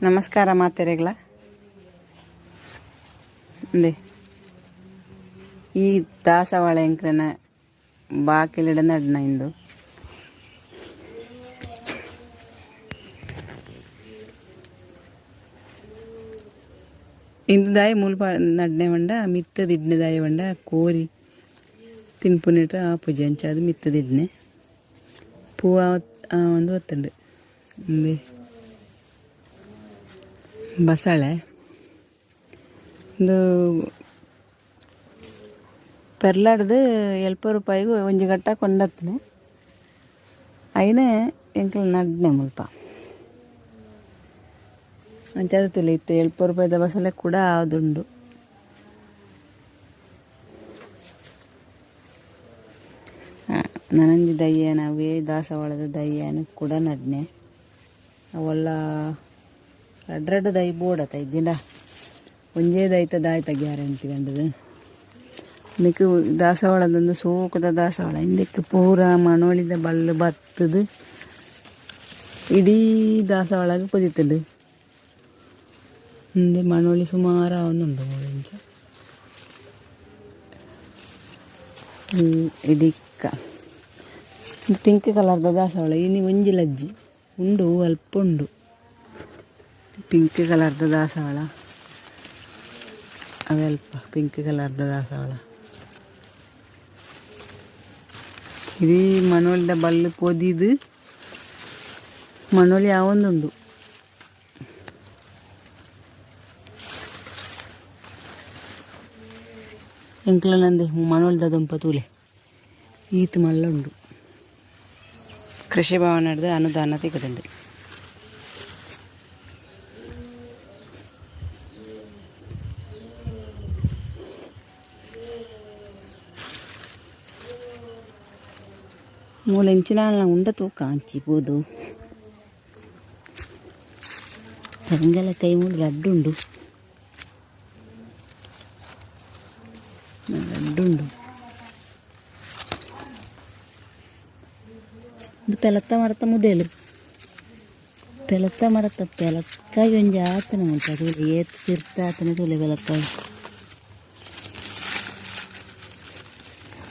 ನಮಸ್ಕಾರ ಮಾತೆರೆಗ್ಲ. ಇಂದೆ ಈ ದಾಸವಾಳ ಎಂಕ್ಲೆನ ಬಾಕಿಲಿಡ ನಡ್ನ ಇಂದು. ಇಂದು ದಾಯಿ ಮುಲ್ಪ ನಡ್ನೆ ಪಂಡ ಮಿತ್ತ ದಿಡ್ನೆ ದಾಯಿ ಪಂಡ ಕೋರಿ ತಿನ್ಪುನೆಟ ಆಪುಜಿ ಅಂಚಾದ್ ಮಿತ್ತ ದಿಡ್ನೆ ಪೂ ಆವೊಂದು ಬತ್ತುಂಡು. ಇಂದೆ ಬಸಳೆ ಇಂದು ಪೆರ್ಲಾಡ್ದು ಎಲ್ಪ ರೂಪಾಯಿಗ್ ಒಂಜಿ ಗಟ್ಟ ಕೊಂಡತ್ತ್ಂಡ್ ಐನ್ ಎಂಕುಲು ನಡ್ನೆ ಮುಲ್ಪ. ಅಂಚಾದ್ ತೂಲೆ ಇತ್ತೆ ಎಲ್ಪ ರೂಪಾಯಿದ ಬಸಳೆ ಕುಡ ಆವೊಂದುಂಡು. ನನೊಂಜಿ ದಯ್ಯನ ಅವ್ವೇ ದಾಸವಾಳದ ದಯ್ಯನ್ ಕುಡ ನಡ್ನೆ. ಅವೆಲ್ಲ ರಡ್ಡ್ ರಡ್ಡ್ ದೈ ಬೋಡತ ಇಜ್ಜಿಂಡ ಒಂಜೇ ದೈತ ದಾಯ್ತ ಗ್ಯಾರಂಟಿ ಪಂಡುದು. ಇಂದೆಕ್ ದಾಸವಾಳದೊಂದು ಸೋಕುದ ದಾಸವಾಳ ಇಂದೆಕ್ ಪೂರ ಮನೋಳಿದ ಬಲ್ಲ್ ಬತ್ತುದು ಇಡೀ ದಾಸವಾಳಗ್ ಪೊದಿತುಂಡು. ಇಂದೆ ಮನೋಳಿ ಸುಮಾರು ಆವೊಂದುಂಡು ಮೂಲು ಇಂಚ. ಇಡಿಕ್ಕ ಪಿಂಕ್ ಕಲರ್ದ ದಾಸವಾಳ ಇನಿ ಒಂಜಿ ಲಜ್ಜಿ ಉಂಡು ಅಲ್ಪ ಉಂಡು. ಪಿಂಕ್ ಕಲರ್ದ ದಾಸವಾಳ ಅವೆ ಅಲ್ಪ ಪಿಂಕ್ ಕಲರ್ದ ದಾಸವಾಳ. ಇಡೀ ಮನೋಳಿದ ಬಲ್ಲ್ ಪೊದಿದು ಮನೋಳಿ ಆವೊಂದುಂಡು. ಎಂಕ್ಲೆನಂದೆ ಮನೋಳಿದ ದೊಂಪ ತೂಲೆ ಈತ್ ಮಲ್ಲ ಉಂಡು. ಕೃಷಿ ಭವನಡ್ದ್ ಅನುದಾನ ತಿಕ್ಕುದುಂಡು. ಮೂಲು ಎಂಚಿನ ಉಂಡ ತೂಕ ಅಂಚಿ ಪೋದು. ಪೆರಂಗಲ ಕೈ ಮೂಲು ರಡ್ಡ್ ಉಂಡು. ರಡ್ಡ್ ಉಂಡು. ಉಂದು ಪೆಲತ್ತ ಮರತ ಮುದೆಲ್. ಪೆಲತ್ತ ಮರತ ಪೆಲಕ್ಕಾಯಿ ಒಂಜಿ ಆತುಂಡು ಮುಲ್ಪ ತೂಲೆ ಏತ್ ತಿರ್ತ್ ಆತುಂಡು ತೂಲೆ ಪೆಲಕ್ಕಾಯಿ.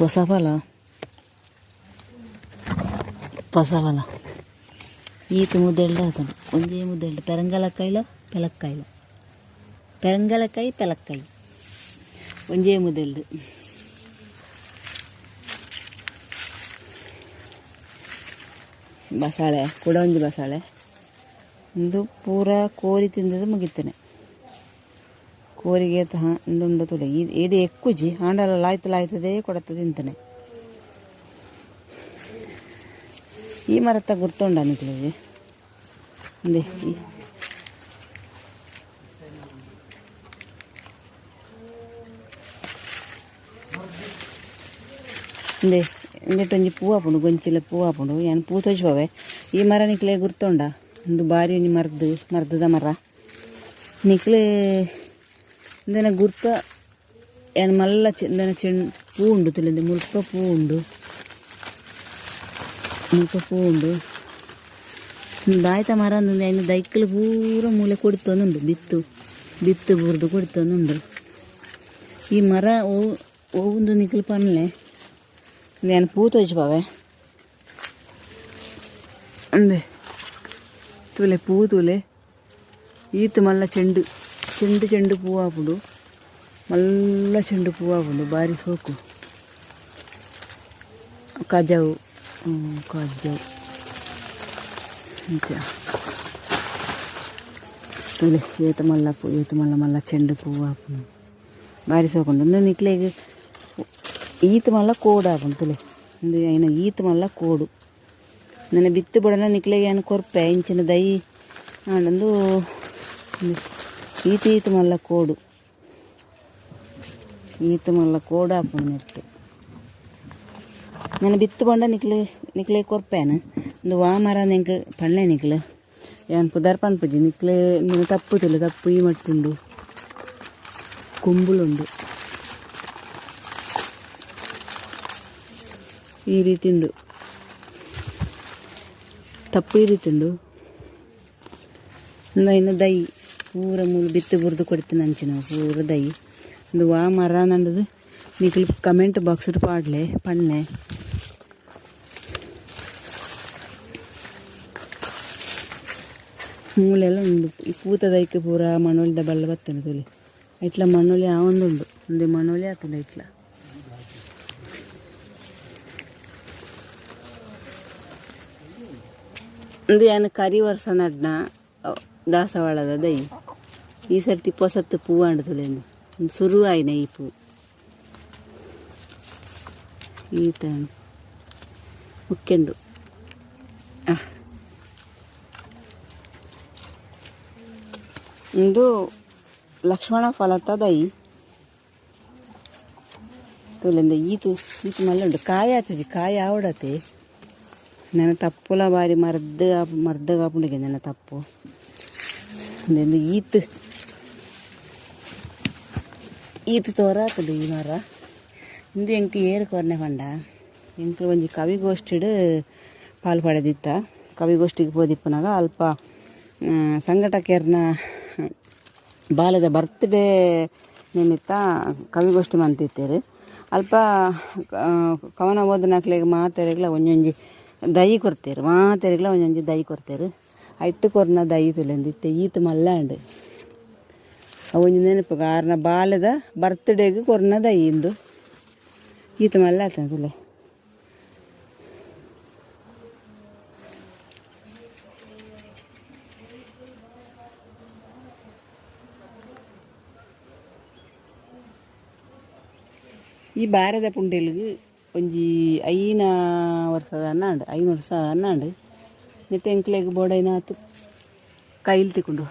ಪೊಸ ಫಲ. ಪೊಸ ಫಲ. ಈತ್ ಮುದೆಲ್ಡ್ ಆತುಂಡು ಒಂಜೇ ಮುದೆಲ್ಡ್ ಪೆರಂಗಲಕಾಯಿಲ ಪೆಲಕ್ಕಾಯಿಲ. ಪೆರಂಗಲಕಾಯಿ ಪೆಲಕ್ಕಾಯಿ ಒಂಜೇ ಮುದೆಲ್ಡ್. ಬಸಳೆ ಕುಡ ಒಂಜಿ ಬಸಳೆ. ಉಂದು ಪೂರ ಕೋರಿ ತಿಂದುದು ಮುಗಿತುನೆ. ಕೋರಿಗೆ ಏತ್ ಉಂದು ಉಂಡು ತೂಲೆ ಇಡೀ ಎಕ್ಕುಜಿ ಆಂಡಲ ಲಾಯ್ತ್ ಲಾಯ್ತುದೇ ಕೊಡತ್ ತಿಂತನೆ. ಈ ಮರತ ಗುರ್ತುಂಡ ನಿಕ್ಲೆಗ್ ಉಂದೆ ಈ ಉಂದೆ ಉಂದೆಟ್ ಒಂಜಿ ಪೂ ಆಪುಂಡು ಗೊಂಚಿಲ ಪೂ ಆಪುಂಡು ಯಾನ್ ಪೂ ತೋಜಿಪಾವೆ. ಈ ಮರ ನಿಕ್ಲೆಗ್ ಗುರ್ತುಂಡ ಉಂದು ಬಾರಿ ಒಂಜಿ ಮರ್ದ್ ಮರ್ದದ ಮರ. ನಿಕ್ಲೆ ಇಂದೆನ ಗುರ್ತ ಯಾನ್ ಮಲ್ಲ ಇಂದೆನ ಚೆಂಡ್ ಪೂ ಉಂಡು ತೂಲೆ ಮುಲ್ಪ ಪೂ ಉಂಡು. ಮುಲ್ಪ ಪೂ ಉಂಡು. ದಾಯ್ತ ಮರ ಅಂದ್ ಐನ ದೈಕ್ಲ್ ಪೂರ ಮೂಲೆ ಕೊಡಿತೊಂದುಂಡು ಬಿತ್ತು ಬಿತ್ತು ಬೂರ್ದು ಕೊಡಿತೊಂದುಂಡು. ಈ ಮರ ಒವು ಒವುಂದು ನಿಕುಲು ಪನ್ಲೆ. ಯಾನ್ ಪೂ ತೋಜಿಪಾವೆ. ಉಂದೆ ತೂಲೆ ಪೂ ತೂಲೆ ಈತ್ ಮಲ್ಲ ಚೆಂಡು ಚೆಂಡು ಚೆಂಡು ಪೂ ಆಪುಂಡು ಮಲ್ಲ ಚೆಂಡು ಪೂ ಆಪುಂಡು ಬಾರಿ ಸೋಕು. ಕಜವು ಕಜವು ಇಂಚ ತೂಲೆ ಏತ್ ಮಲ್ಲ ಪೂ ಏತ್ ಮಲ್ಲ ಮಲ್ಲ ಚೆಂಡು ಪೂ ಆಪುಂಡು ಬಾರಿ ಸೋಕುಂಡು. ಉಂದು ನಿಕ್ಲೆಗ್ ಈತ್ ಮಲ್ಲ ಕೋಡು ಆಪುಂಡು ತೂಲೆ ಉಂದು ಐನ ಈತ್ ಮಲ್ಲ ಕೋಡು. ನನ ಬಿತ್ತ್ ಬೋಡಾಂಡ ನಿಕ್ಲೆಗ್ ಯಾನ್ ಕೊರ್ಪೆ ಇಂಚಿನ ದೈ ಆಂಡ ಉಂದು ಈತ್ ಈತ್ ಮಲ್ಲ ಕೋಡು ಈತ್ ಮಲ್ಲ ಕೋಡು ಆಪುಂಡು ನೆಟ್ಟ್. ನನ ಬಿತ್ತ್ ಪಂಡ ನಿಕ್ಲೆ ನಿಕ್ಲೆಗ್ ಕೊರ್ಪೆ ಯಾನ್ ಉಂದು ವಾ ಮರ ಅಂದ್ ಎಂಕ್ ಪನ್ಲೆ ನಿಕ್ಲ್ ಯಾನ್ ಪುದರ್ ಪನ್ಪುಜಿ ನಿಕ್ಲೆ ಇಂದೆನ ತಪ್ಪು ತೂಲೆ ತಪ್ಪು ಈ ಮಟ್ಟ್ ಉಂಡು ಕೊಂಬುಲುಂಡು ಈ ರೀತಿ ಉಂಡು ತಪ್ಪು ಈ ರೀತಿ ಉಂಡು. ಇಂದು ದೈ ಪೂರ ಮೂಲು ಬಿತ್ತು ಬುರ್ದು ಕೊಡ್ತೀನಿ ಅಂಚಿನ ಪೂರ ದೈ. ಒಂದು ವಾ ಮರ ನಂಡದು ನಿಕ್ಲು ಕಮೆಂಟ್ ಬಾಕ್ಸ್ ಪಾಡ್ಲೆ ಪಣ್ಣೆ. ಮೂಲೆಲ್ಲ ಉಂಡು ಈ ಪೂತ ದೈಕ್ ಪೂರ ಮಣೋಲಿದ ಬಲ್ಲ ಬತ್ತನೆ ತುಲಿ. ಇಟ್ಲ ಮಣ್ಣೊಲಿ ಆವೊಂದುಂಡು, ಒಂದು ಮಣೋಲಿ ಆತುಂಡು ಇಟ್ಲ. ಉಂದು ಯಾನ್ ಕರಿ ವರ್ಷ ನಡ್ನ ದಾಸವಾಳದ ದೈ. ಈ ಸರ್ತಿ ಪೊಸತ್ತು ಪೂ ಆಂಡ್ ತುಲೆ, ಉಂದು ಸುರು ಆಯಿನ ಈ ಪೂ. ಈತ ಮುಕ್ಕೆಂಡು. ಉಂದು ಲಕ್ಷ್ಮಣ ಫಲತ ದೈ ತೂಲೆಂದ. ಈತು ಈತು ಮಲ್ಲ ಉಂಡು, ಕಾಯಿ ಆತುಜಿ, ಕಾಯಿ ಆವಡತೆ. ನೆನ ತಪ್ಪುಲ ಬಾರಿ ಮರ್ದ್ ಮರ್ದ್ ಆಪುಂಡುಗೆ ನೆನ ತಪ್ಪು. ಉಂದೆಂದು ಈತ್ ಈತ್ ತೋರಾತುಂಡು ಈ ಮರ. ಇಂದು ಎಂಕ್ ಏರ್ ಕೊರ್ನೆ ಪಂಡ, ಎಂಕ್ಲು ಒಂಜಿ ಕವಿಗೋಷ್ಠಿಡ್ ಪಾಲ್ ಪಡೆದಿತ್ತ. ಕವಿಗೋಷ್ಠಿಗೆ ಪೋದಿಪ್ಪುನಗ ಅಲ್ಪ ಸಂಘಟಕೆರ್ನ ಬಾಲೆದ ಬರ್ತ್ಡೇ ನಿಮಿತ್ತ ಕವಿಗೋಷ್ಠಿ ಮಂತಿತ್ತೇರು. ಅಲ್ಪ ಕವನ ಓದುನಕ್ಲೆಗ್ ಮಾತೆರೆಗ್ಲ ಒಂಜೊಂಜಿ ದೈ ಕೊರ್ತೆರ್, ಮಾತೆರೆಗ್ಲ ಒಂಜೊಂಜಿ ದೈ ಕೊರ್ತೆರ್. ಐಟ್ ಕೊರ್ನ ದೈ ತುಲೆಂದು ಇತ್ತೆ ಈತ್ ಮಲ್ಲ ಆಂಡ್. ಅವು ಒಂಜಿ ನೆನಪು, ಆರ್ನ ಬಾಲೆದ ಬರ್ತ್ಡೇಗ್ ಕೊರ್ನ ದೈ ಇಂದು. ಈತ್ ಮಲ್ಲ ಆತನ ತುಲೆ. ಈ ಬಾರದ ಪುಂಡೆಲ್ಗ್ ಒಂಜಿ ಐನ ವರ್ಷದ ಅನ್ನಾಂಡ್, 5 ವರ್ಷ ಅನ್ನಾಂಡ್. ನೆಟ್ ಎಂಕ್ಲೆಗ್ ಬೋಡೈನಾತ್ ಕೈಲ್ ತಿಕ್ಕುಂಡು.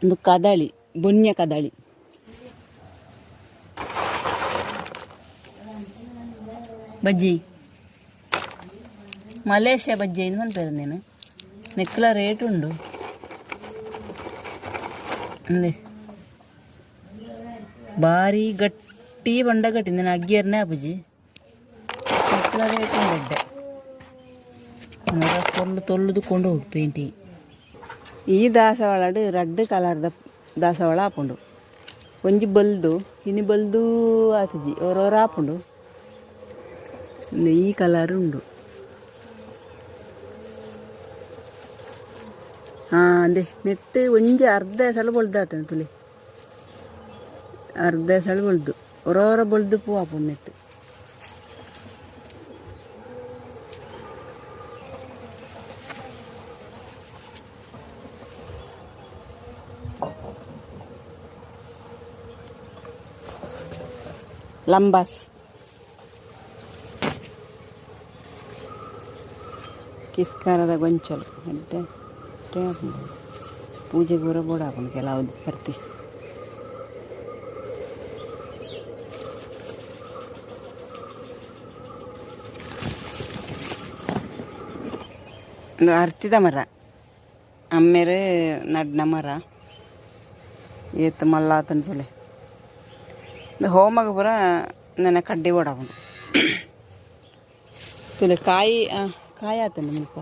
ಉಂದು ಕದಳಿ, ಬೊನ್ಯ ಕದಳಿ. ಬಜ್ಜಿ, ಮಲೇಷ್ಯಾ ಬಜ್ಜಿ ಇಂದು ಪನ್ಪೆರ್ ನೇನು. ನೆಕ್ಲ ರೇಟ್ ಉಂಡು. ಅಂದೆ ಬಾರಿ ಗಟ್ಟಿ ಬಂಡ ಗಟ್ಟಿ, ನಾನು ಅಗ್ಗಿಯರ್ನೇ ಆಪುಜಿ. ನೆಕ್ಲ ರೇಟ್ ಉಂಡು ಎಡ್ಡೆ. ತೊಲ್ಲು ತೊಲ್ಲುದು ಕೊಂಡು ಹೋಗು ಪೇಂಟಿ. ಈ ದಾಸವಾಳಡ್ ರಡ್ಡ್ ಕಲರ್ದ ದಾಸವಾಳ ಆಪುಂಡು. ಒಂಜಿ ಬಲ್ದು, ಇನಿ ಬಲ್ದು ಆತುಜಿ, ಒರೋರ ಆಪುಂಡು. ಈ ಕಲರ್ ಉಂಡು. ಅಂದೆ ನೆಟ್ ಒಂಜಿ ಅರ್ಧ ಸಲ ಬೊಲ್ದಾತನ ತುಲೆ, ಅರ್ಧ ಸಲ ಬೊಲ್ದು, ಒರೋರ ಬೊಲ್ದು ಪೂ ಆಪುಂಡು ನೆಟ್. ಲಂಬಾಸ್ ಕಿಸ್ಕಾರದ ಗೊಂಚಲು ಎಡ್ಡೆ ಎಡ್ಡೆ ಆಪುಂಡು. ಪೂಜೆಗೆ ಪೂರ ಬೋಡಾಪುಂಡು ಕೆಲವು ಸರ್ತಿ. ಉಂದು ಅರ್ತಿದ ಮರ, ಅಮ್ಮೆರ್ ನಡ್ನ ಮರ. ಏತ್ ಮಲ್ಲ ಆತುಂಡು ತೂಲೆ. ಉಂದು ಹೋಮಗ್ ಪೂರ ನೆನ ಕಡ್ಡಿ ಬೋಡಾಪುಂಡು ತೂಲೆ. ಕಾಯಿ ಕಾಯಿ ಆತುಂಡು ಮುಲ್ಪ.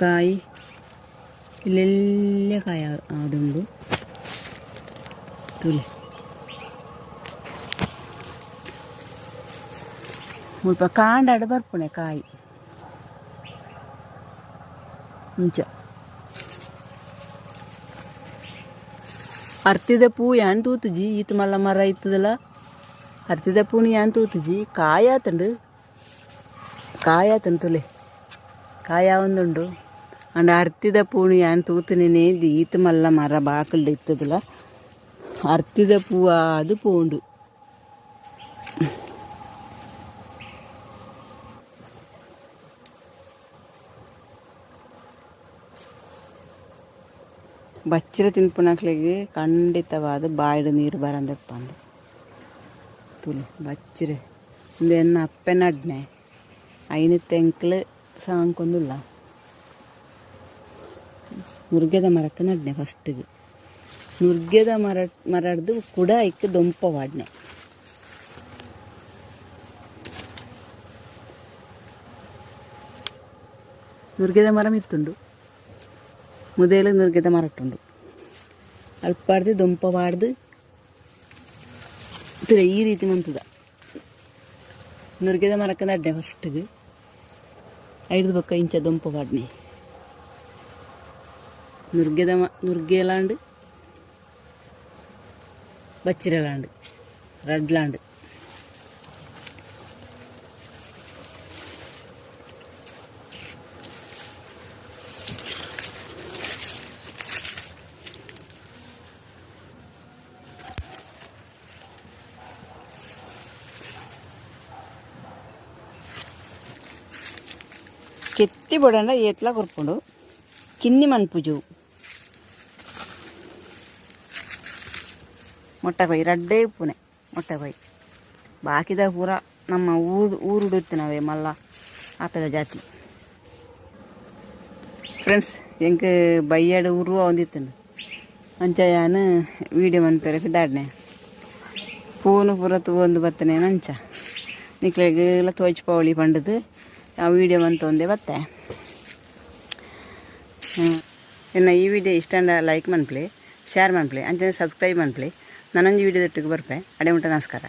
ಕಾಯಿ ಇಲ್ಲೆಲ್ಲ ಕಾಯಿ ಆದುಂಡು ತೂಲೆ. ಮುಲ್ಪ ಕಾಂಡಡ್ ಬರ್ಪುಣೆ ಕಾಯಿ ಇಂಚ. ಅರ್ತಿದ ಪೂ ಯಾನ್ ತೂತುಜಿ. ಈತ್ ಮಲ್ಲ ಮರ ಇತ್ತದಲ್ಲ, ಅರ್ತಿದ ಪೂನು ಯಾನ್ ತೂತುಜಿ. ಕಾಯಿ ಆತುಂಡು, ಕಾಯಿ ಆತುಂಡು ತುಲೆ, ಕಾಯಿ ಆವೊಂದುಂಡು. ಅಂಡ ಅರ್ತಿದ ಪೂನು ಯಾನ್ ತೂತುನೇನೆ. ಈತ್ ಮಲ್ಲ ಮರ ಬಾಕಲ್ಡ್ ಇತ್ತದಲ್ಲ, ಅರ್ತಿದ ಪೂ ಆದ್ ಪೋಂಡು. ಬಚ್ಚಿರ ತಿನ್ಪುನಕ್ಲೆಗ್ ಖಂಡಿತವಾದ್ ಬಾಯ್ಡ್ ನೀರು ಬರಂದಿಪ್ಪಂದು. ತೂಲೆ ಬಚ್ಚಿರೆ. ಉಂದು ಎನ್ನ ಅಪ್ಪೆ ನಡ್ನೆ, ಐನ್ ತೆಂಕ್ಲು ಸಾಂಕೊಂದುಲ್ಲ. ಮುರ್ಗೆದ ಮರಕ್ಕೆ ನಡ್ನೆ ಫಸ್ಟಿಗೆ. ನುರ್ಗೆದ ಮರ ಮರಡ್ದು ಕುಡ ಐಕ್ ದೊಂಪ ವಾಡ್ನೆ. ನುರ್ಗೆದ ಮರ ಮಿತ್ತುಂಡು, ಮುದೇಲು ನುರ್ಗೆದ ಮರಟ್ಟುಂಡು. ಅಲ್ಪಾಡ್ದು ದೊಂಪ ವಾಡ್ದು ತೂಲೆ ಈ ರೀತಿ ಮಂತುದ. ನುರ್ಗೆದ ಮರಕ್ಕೆ ನಡ್ಡೆ ಫಸ್ಟ್ಗೆ, ಐಡ್ದು ಬೊಕ್ಕ ಇಂಚ ದೊಂಪ ವಾಡ್ನೆ. ನುರ್ಗೆದ ನುರ್ಗೆಲಾಂಡ್ ಬಚ್ಚಿರಲಾಂಡ್ ರಡ್ಲಾಂಡ್. ಕೆತ್ತಿ ಬೊಡಂಡ ಏತ್ಲ ಕೊರ್ಪುಂಡು, ಕಿನ್ನಿ ಮನ್ಪುಜು. ಮೊಟ್ಟೆಕೊಯ್ ರಡ್ಡೇ ಉಪ್ಪುನೆ ಮೊಟ್ಟೆಕೊಯ್. ಬಾಕಿದ ಪೂರ ನಮ್ಮ ಊರು ಊರುಡು ಇತ್ತಿನವೇ ಮಲ್ಲ ಆಪೆದ ಜಾತಿ. ಫ್ರೆಂಡ್ಸ್, ಎಂಕ್ ಬಯ್ಯಡ್ ಉರುವ ಒಂದಿತ್ತುಂಡು. ಅಂಚ ಯಾನ್ ವೀಡಿಯೋ ಮನ್ಪೆರೆ ಪಿದಾಡ್ನೆ. ಪೂನು ಪೂರ ತೂವೊಂದು ಬತ್ತನೆ. ಅಂಚ ನಿಕ್ಲೆಗ್ ತೋಜ್ಪಾವೊಲಿ ಪಂಡುದು ಆ ವೀಡಿಯೋ ಮಂತೊಂದೇ ಬತ್ತೆ. ಎನ್ನ ಈ ವಿಡಿಯೋ ಇಷ್ಟ ಲೈಕ್ ಮನ್ಪುಲೆ, ಶೇರ್ ಮನ್ಪುಲೆ, ಅಂಚನೆ ಸಬ್ಸ್ಕ್ರೈಬ್ ಮನ್ಪುಲೆ. ನನೊಂಜಿ ವಿಡಿಯೋ ದೊಟ್ಟಿಗೆ ಬರ್ಪೆ. ಅಡೆ ಮುಟ್ಟ ನಮಸ್ಕಾರ.